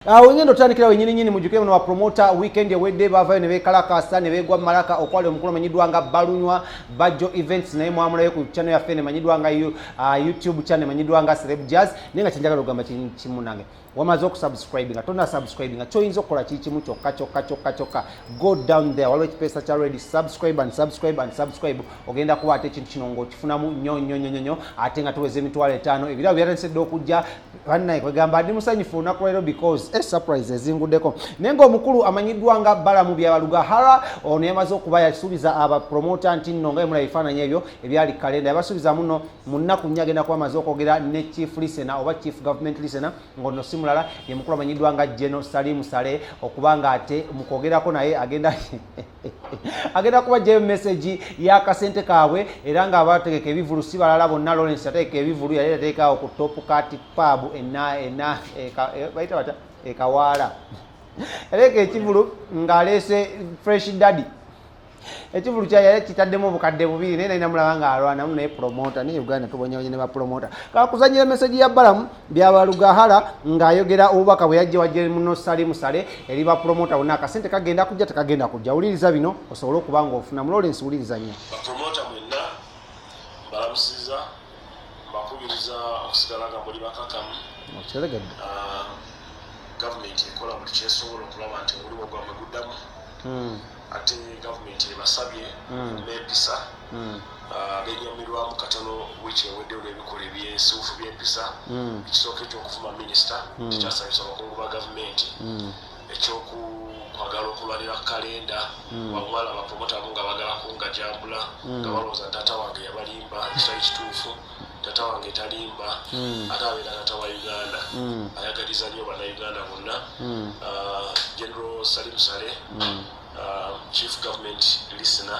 Awo ngenda otandikira wenyini nyini. Mujjukire muno bapromota weekend ewedde bavayo ne beekalakasa ne beegwa mu malaka okwali omukulu amanyiddwa nga Balunywa Bajjo Events, naye mwamulayo ku channel yaffe nemanyiddwa nga YouTube channel emanyiddwa nga Celeb Jazz. Naye nga kyenjagala okugamba kimu, nange wamaze okusubscribe, nga tonna subscribe, nga kyoyinza okukola kiri kimu kyokka kyokka kyokka kyokka: go down there, waliwo ekipeesa kya red, subscribe and subscribe and subscribe. Ogenda kuba ate ekintu kino ng'okifunamu nnyo nnyo nnyo nnyo, ate nga tuweza 50,000. Ebirabo byatandise okujja. Bannaye, kwegamba ndi musanyufu olunaku lwaleero because e surprise ezinguddeko. Naye ng'omukulu amanyiddwa nga Balamu Byabalugahara ono yamaze okuba yasuubiza abapromota nti nno nga emula ebifaananyi ebyo ebyali kalenda, yabasuubiza muno mu nnaku 4 agenda kuba amaze okwogera ne chief listener oba chief government listener, ng'ono si mulala ye mukulu amanyiddwa nga General Salim Saleh, okuba nga ate mu kwogerako naye agenda kuba message y'akasente kaabwe. Era nga abategeka ebivulu si balala bonna, Lawrence yategeka ebivulu, yali yateekaawo ku Top Cat Pub ena ena bayita bata ekawaala, yateeka ekivulu ng'aleese Fresh Daddy. Ekivulu kya yali kitaddemu 2000, naye nalina mulaba ng'alwanamu naye promota. Naye Uganda tubonyabonye ne bapromota. Kakuzanyira message ya Balamu Byabalugahara ng'ayogera obubaka bwe yajja wajje muno Salim Saleh eri bapromota bonna. Akasente kagenda kujja, tekagenda kujja? Wuliriza bino osobole okuba ng'ofuna mu Lawrence. Wuliriza nnyo. Bapromota mwenna mbalamusiza, mbakubiriza okusigala nga muli bakakamu. Okiteregedde? Ah, gavumenti ekola buli kyesobola okulaba nti omulimu gwammwe guddamu. Ate gavumenti ebasabye n'empisa. Benyamirwamu katono wiiki ewedde olw'ebikola ebyensiwufu by'empisa. Ekisooka, ekyokuvuma minisita tekyasanyusa bakungu ba gavumenti. Ekyokukwagala okulwanira kalenda, wamala bapromota abamu nga bagala kungajambula nga balowooza taata wange yabalimba, ekitali kituufu. Taata wange talimba, ate abeera taata wa Uganda, ayagaliza nnyo Bannayuganda bonna. General Salim Saleh, chief government listener,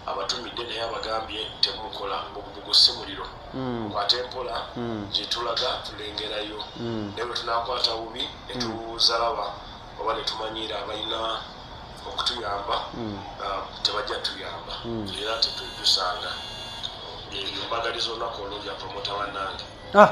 abatumidde, naye abagambye temukola bugubugu, si muliro. Mukwate mpola, gyetulaga tulengerayo, naye bwe tunakwata bubi netuzalaba oba netumanyiira abalina okutuyamba, tebajja tuyamba era tetwejjusanga. Ebyo mbagaliza olunaku olungi, apromota bannange. Ah,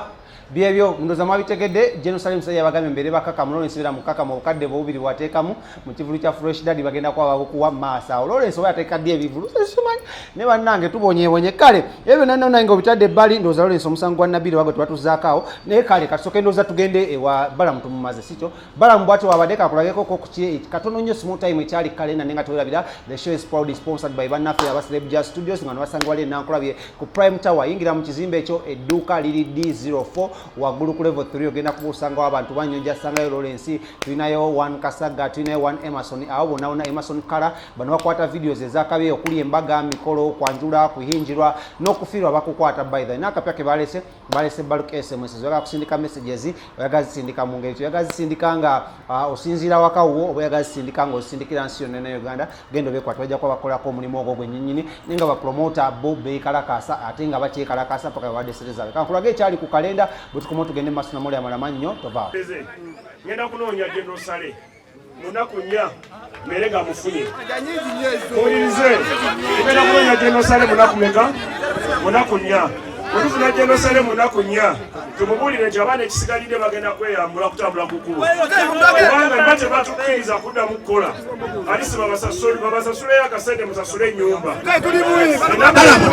byebyo, ndowooza mwabitegedde. General Salim Saleh yabagambye mbeere bakakamu. Lawrence beera mukakamu, obukadde bubiri bwateekamu mu kivulu kya Fresh Daddy bagenda kuba babukuwa maaso awo. Lawrence oba yateeka ddi ebivulu simanyi, ne bannange tubonyeebonye. Kale ebyo byonna nange obitadde ebbali, ndowooza Lawrence omusango gwa Nabiri wagwe tebatuzaako awo. Naye kale katusooke, ndowooza tugende ewa Balamu tumumaze, sikyo? Balamu bwatyo wabadde kakulageko kuki katono nnyo, small time ekyali kalenda. Naye nga tewerabira, the show is proudly sponsored by bannaffe aba Celeb Jazz Studios, nga nobasanga wali enankulabye ku Prime Tower. Yingira mu kizimbe ekyo, edduuka liri D04 waggulu ku level 3. Ogenda kuba osangawo abantu banyonja, sangayo Lawrence, tulinayo one Kasaga, tulinayo one Emerson, abo bonna bonna Emerson Kala. Bano bakwata videos ezakabi okuli embaga, mikolo, kwanjula, kuhinjirwa n'okufiirwa bakukwata. By the way, n'akapya ke balese, balese bulk SMS. Oyagala kusindika messages, oyagala zisindika mu ngeri ki? Oyagala zisindika nga osinziira waka wo, oba oyagala zisindika nga osindikira nsi yonna ne Uganda? Genda obekwata, bajja kuba bakolako omulimu ogwo gwennyinnyini. Naye nga bapromota bo beekalakaasa, ate nga bakyekalakaasa paka babadde sente zaabwe. Kankulage ekyali ku kalenda, bwe tukoma tugende mu maaso namuli amalama nnyo. Tovaawo. Eze, ngenda kunoonya General Saleh munaku 4 mere nga mufunye. Muwulirize, ngenda kunoonya General Saleh munaku meka? Munaku 4. Bwe tufuna General Saleh munaku 4, tumubuulire nti abaana ekisigalidde bagenda kweyambula kutambula ku kkubo, kubanga mba tebatukkiriza kuddamu kukola. Alisi babasasuleyo akasente, musasule ennyumba. Balamu,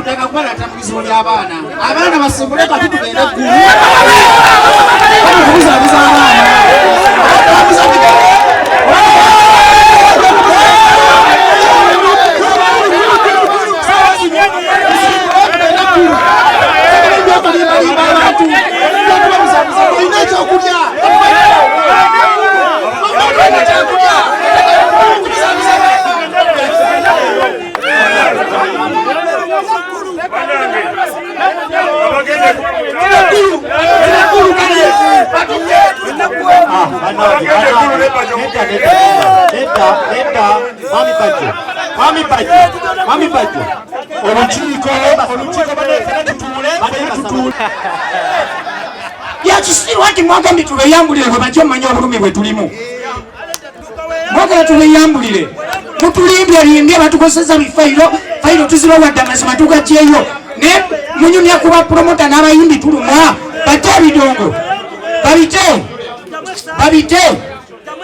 teka kubalata mu bizibu by'abaana. Abaana basimbule kati tugende eggulu. Bamukubuzabuza abaana. Bamubuza bigere. Byokulimbalimba abantu, byokubabuzabuza, olina ekyokulya, olina ekyokulya, kubuzabuza. Banange abagende Eggulu kale. Abagende eggulu nebaja okugenda. Nedda, nedda, mwami Bajjo, mwami Bajjo, mwami Bajjo. Olukiiko, olukiiko, bannaffe, tutuule, tutuule. Yakisiru ati mwagambye tubeyambulire, bwe bajja omanya obulumi bwe tulimu. Mwagala tubeyambulire, mutulimbye limbye, batukoseza bifayiro, fayiro tuzibawadde, amazima tugajjeeyo, naye munyumya ku bapromota n'abayimbi tulumwa. Bate ebidongo babite. Babite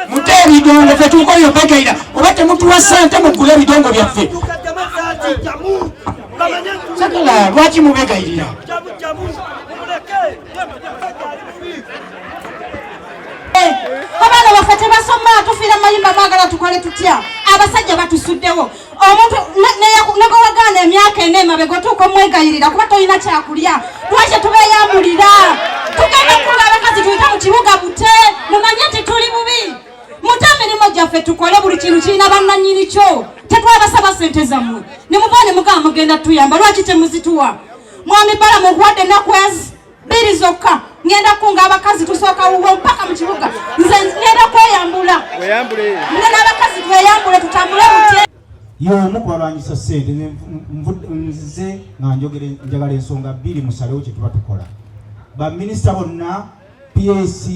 mute ebidongo ffe tukoyo begaira oba temutuwa sente mugule ebidongo byaffe. Sagala lwaki mubegayirira? Abaana baffe tebasoma, tufiira mayumba, mwagala tukole tutya? Abasajja batusuddewo. Omuntu negowagaana emyaka ena emabega otuuka omwegayirira kuba tolina kyakulya. Lwaki tubeyambulira? Tugenda kuba abakazi tuyite mu kibuga bute, mumanye nti tuli bubi. Mute emirimu gyaffe tukole, buli kintu kirina bannannyini kyo. Tetwabasaba sente zammwe ne muva ne mugamba mugenda tuyamba, lwaki temuzituwa? Mwami Balamu nkuwadde ennaku ezi bbiri zokka, ngenda kunga abakazi tusooka wuwo mpaka mu kibuga. Nze ngenda kweyambula, ngenda abakazi tweyambule tutambule butye. Y'omu ku balwanyisa ssente. Nzize nga njogera, njagala ensonga bbiri musalewo kye tuba tukola. Baminisita bonna, PS,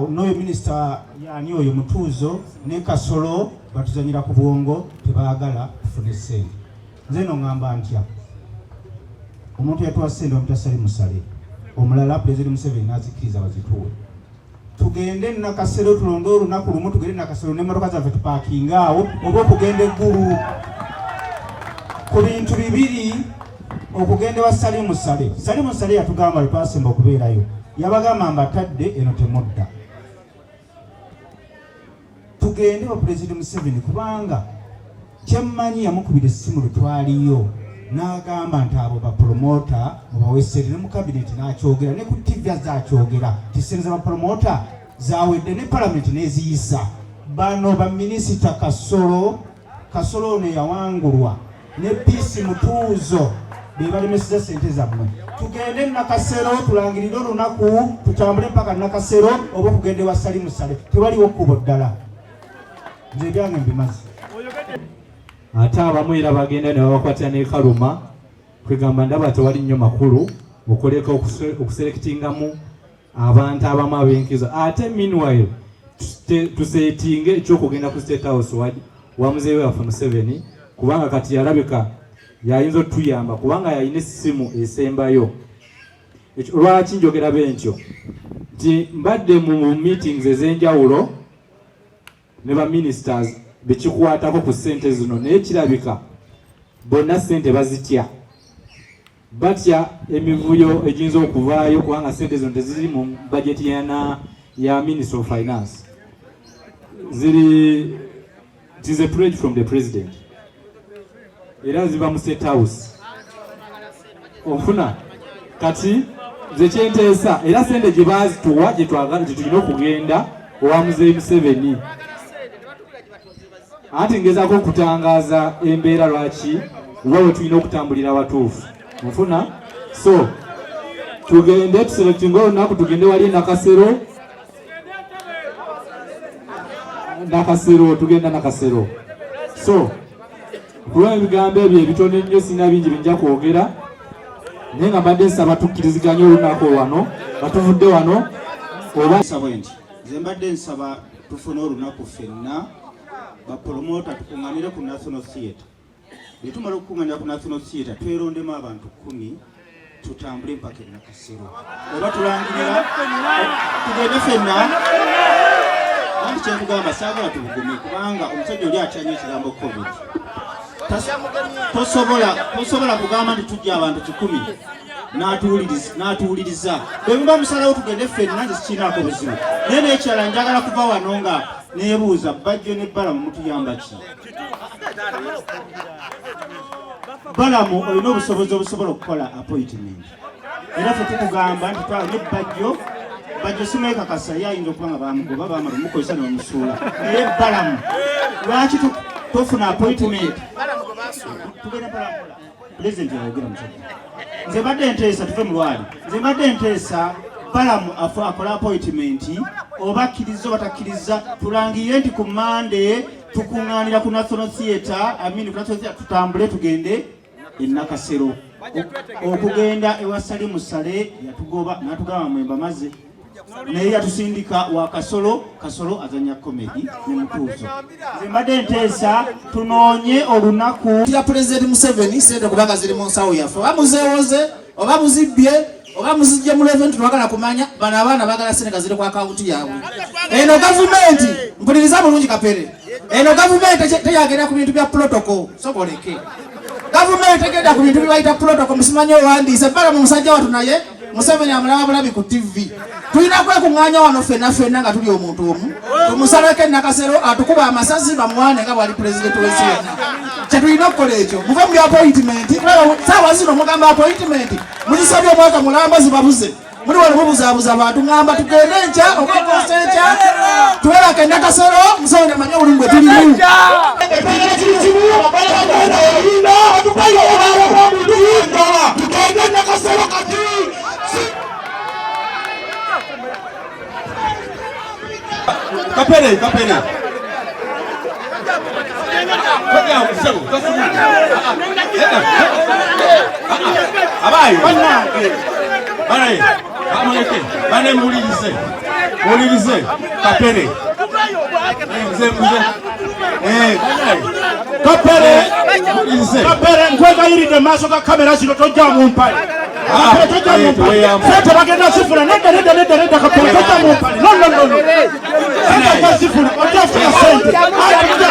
n'oyo minisita yani oyo Mutuuzo ne Kasolo batuzanyira ku bwongo, tebaagala tufune ssente. Nze no ŋŋamba ntya, omuntu yatuwa ssente bamuyita Salim Saleh, omulala Pulezidenti Museveni n'azikkiriza bazituwe. Tugende Nakasero, tulonde olunaku lumu tugende Nakasero n'emmotoka zaffe tupaakinge awo, oba okugenda eggulu ku bintu bibiri. Okugenda ewa Salim Saleh, Salim Saleh yatugamba lwe twasemba okubeerayo, yabagamba mbatadde eno temudda. Tugende wa Pulezidenti Museveni kubanga kyemmanyi yamukubira essimu lwe twaliyo n'agamba nti abo bapromota mubawe ssente, ne mu kabineti n'akyogera, ne ku TV azze akyogera nti ssente za bapromota zawedde, ne palamenti n'eziyisa. Bano baminisita Kasolo, Kasolo ono yawangulwa ne Peace Mutuuzo, be balemeseza ssente zammwe. Tugende Nakasero, tulangirire olunaku tutambule mpaka Nakasero, oba okugenda ewa Salim Saleh. Tewaliwo kkubo ddala, nze ebyange mbimaze. Ate abamu era bagenda ne babakwatira ne Kaluma. Kwegamba ndaba tewali nnyo makulu okuleka okuselectingamu abantu abamu ab'enkizo, ate meanwhile tusetinge ekyokugenda ku State House wa muzeeyi waffe Museveni, kubanga kati yalabika yayinza otuyamba, kubanga yalina essimu esembayo. Lwaki njogera bentyo? Nti mbadde mu meetings ez'enjawulo ne ba ministers bekikwatako ku ssente zino, naye kirabika bonna ssente bazitya, batya emivuyo egiyinza okuvaayo, kubanga ssente zino teziri mu budget ya Minister of Finance, ziri, it is a pledge from the president, era ziva mu State House. Onfuna? Kati nze kyenteesa, era sente gye baazituwa gye tulina okugenda owa muzeeyi Museveni, anti ngezaako okutangaaza embeera lwaki oba we tulina okutambulira awatuufu. Onfuna? So tugende tuselectinga olunaku tugende wali Nakasero. Nakasero, tugenda Nakasero. So kulwa ebigambo ebyo ebitono ennyo, sirina bingi binja kwogera, naye nga mbadde nsaba tukkiriziganye olunaku wano nga tuvudde wano oba nsaba nti nze mbadde nsaba tufune olunaku ffenna bapromota tukuŋŋanire ku National Theatre. Bwe tumala okukuŋŋanira ku National Theatre, twerondemu abantu 10 tutambule mpaka e Nakasero, oba tulangirira tugende ffenna. Anti kyenkugamba, saagala tubugume, kubanga omusajja oli atya nnyo ekigambo COVID. Tosobola kugamba nti tujja abantu 100 n'atuwuliriza. Bwe muba musalawo tugende ffenna, nze sikirinaako buzibu. Naye n'ekirala, njagala kuva wano nga neebuuza Bajjo ne Balamu, mutuyamba ki? Balamu, olina obusobozi obusobola okukola appointment, era ffe tukugamba nti twala ne Bajjo. Bajjo simwekakasa, ye ayinza okuba nga bamugoba, bamala omukozesa ne bamusuula. Naye Balamu, lwaki tofuna appointment? Tugenda mpolampola. Pulezidenti yayogera musajja. Nze mbadde nteesa tuve mu lwali. Nze mbadde nteesa Balamu afu akole appointment, oba akkiriza oba takkiriza, tulangirire nti ku Mande tukuŋŋaanira ku National Theatre, I mean ku National Theatre, tutambule tugende e Nakasero okugenda ewa Salim Saleh. Yatugoba n'atugamba mwe mbamaze, naye yatusindika wa Kasolo. Kasolo azanya comedy ne Mutuuzo. Nze mbadde nteesa tunoonye olunaku ya Pulezidenti Museveni sente, kubanga ziri mu nsawo yaffe, oba muzeewoze oba muzibbye. Oba muzijje mu revenue, twagala kumanya bano abaana baagala sente nga ziri ku akawunti yaabwe. Eno gavumenti, mpuliriza bulungi Kapere, eno gavumenti teyagenda ku bintu bya protocol, soboleke. Gavumenti egenda ku bintu byebayita protocol, musimanyi owandiise bala mu musajja watu naye Museveni amulaba bulabi ku TV. Tulina kwekuŋŋaanya wano ffenna ffenna nga tuli omuntu omu, tumusaleko Nakasero atukuba amasasi bamuwane nga bwali pulezidenti w'ensi yonna. Kyetulina okukola ekyo, muve mu bya appointment. Saawa zino mugamba appointment muzisabye omwaka mulamba zibabuze, muli wano mubuzaabuza abantu. Ŋŋamba tugende enkya oba okoosa enkya twebake Nakasero, Museveni amanye obulungi bwe tulimu. Tugende Nakasero kati. Kapere, kapere. Abayo. Banaye, bamuleke, bane muwulirize. Muwulirize, kapere. Nze, nze. Banaye. Kapere, Muwulirize. Kapere, nkwegayiridde mu maaso ga kamera zino, tojja mu mpale. Kapere, tojja mu mpale. Sente bagenda zifuna. Nedda, nedda, nedda, nedda, Kapere, tojja mu mpale. No, no, no, no. Sente ojja zifuna, ojja kufuna sente. Ojja.